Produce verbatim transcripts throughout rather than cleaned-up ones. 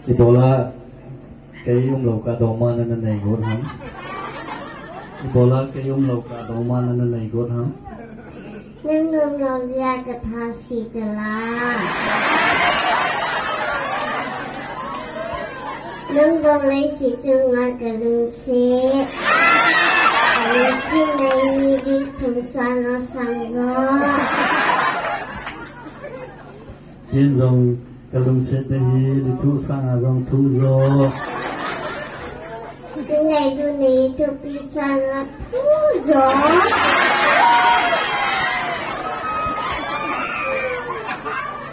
Ibola kei umlou kah dongma nana nei got ham? Ibola kei umlou kah dongma nana nei got ham? Nang umlou jeh a ka tha si chu la. Nang bou lei si chu nga ka lungset. Ka lungset na hi ni thum sang a sang jo. Ken jong ka lungset na hi ni thum sang a jong thum jo. Ka ngailut na hi thupi sang a thum jo.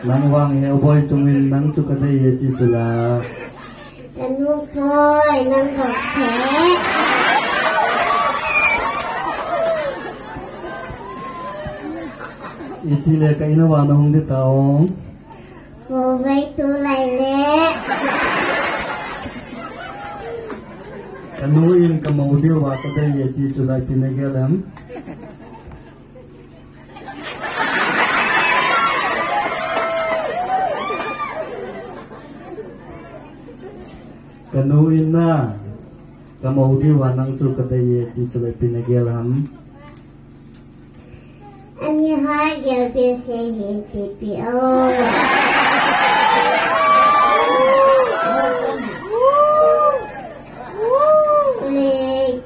Nang vang hi aboi chungin nang chu ka dei e ti chu la. Ka nu koi, nang bou se. Iti le ka in a vang na hung di ta ong. Kovei tu lai le. Ka nu in ka mou diu va ka dei e ti chu la ipi na gel em? Ka nu in na, ka mou diu va nang chu ka dei e ti chu la ipi na gel ham? Ani ha gel pe se hin ti pi o. Le,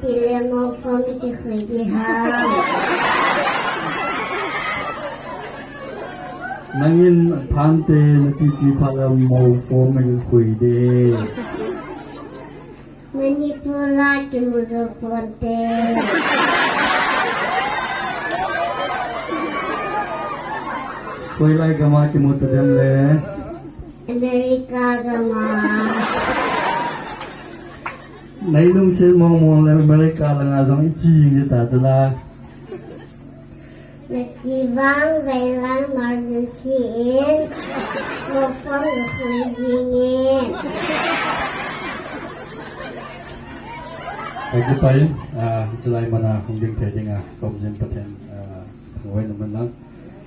ti le mou form kikhui di ham. Nangin phante na ti ti phat la mou form kikhui di. Manipur la kimu jou ponte. Hoilai gam a kimu ta dem le? America gam a. Nei lungset mong mong le America langa jong i chi jing ta chu la. Na chi vang vei lang emergency in. Mou form na khui jing in. Ka kipah in, ah, hiche lai mun a hung ding thei dinga ka um jing Pathen, ah, thangvah in um hen lang.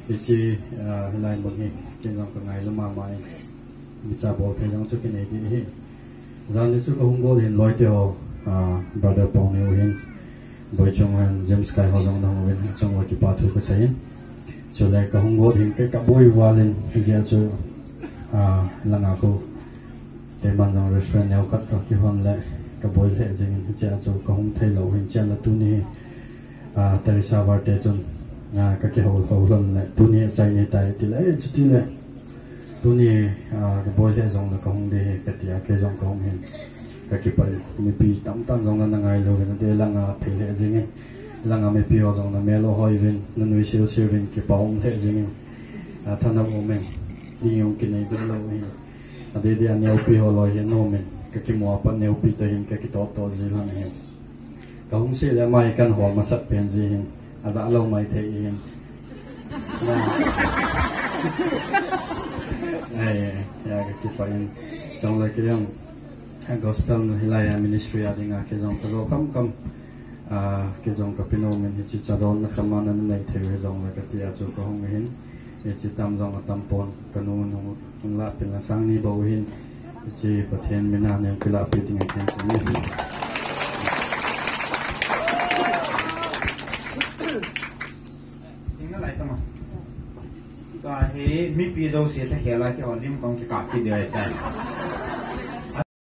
Hiche, ah, hilai mun hi, ken jong ka ngailu mama in. Micha bol thei jong chu kinei di hi. Jan ni chu ka hung got hin loi te ho, ah, brother Pauneo hin, Boichung hin, James Kai ho jong na hung uvin, achung uva kipa thu ka sei in. Chule ka hung got hin kei ka boi val in, hijeh a chu, ah, langa khu, keiman jong restaurant neo khat ka kihon le, ka boi lheh jing in, hijeh a chu ka hung thei lou hin, chule tuni hi, ah, Teresa Varte chun, ah, ka kihou, hou lhon le, tuni achai ni tai ti le, eh, chuti le. Tuni, ah, ka boi lheh jong le ka hung di hi, ka ti a, kei jong ka hung hin. Ka kipah in, mipi tamtah in jong na ngailu uvin, adeh langa thei lheh jing in. Langa mipi ho jong na mel u hoi uvin, na nuisat u sel uvin, kipa um lheh jing in. Ah, thanop um in, ni jong kinei be lou hin. Adeh deh a neopi ho loi hi nom in, ka kimu a pat neopi te hin, ka kitoh toh ji lhon hin. Ka hung seh le ama hi kan hol masat pen ji hin, ajah lou mai thei hin. Na. Ai, ya ka kipah in. Chule kei jong, a gospel nu hilai a ministry a dinga kei jong ka jou kham kham. Ah, kei jong ka pi nom in hiche chadonna kham a na nei thei u hi jong le ka ti a chu ka hung hin. Hiche tam jong atam pon, ka nu nung, nung lah pin la sang ni bou hin. Hiche Pathen min a nang kilah pi ding a ken ka ni. Ding na lai tama. Tua hi mipi jouse tha khel a kihou lim kong kikap pi ding ahi tai.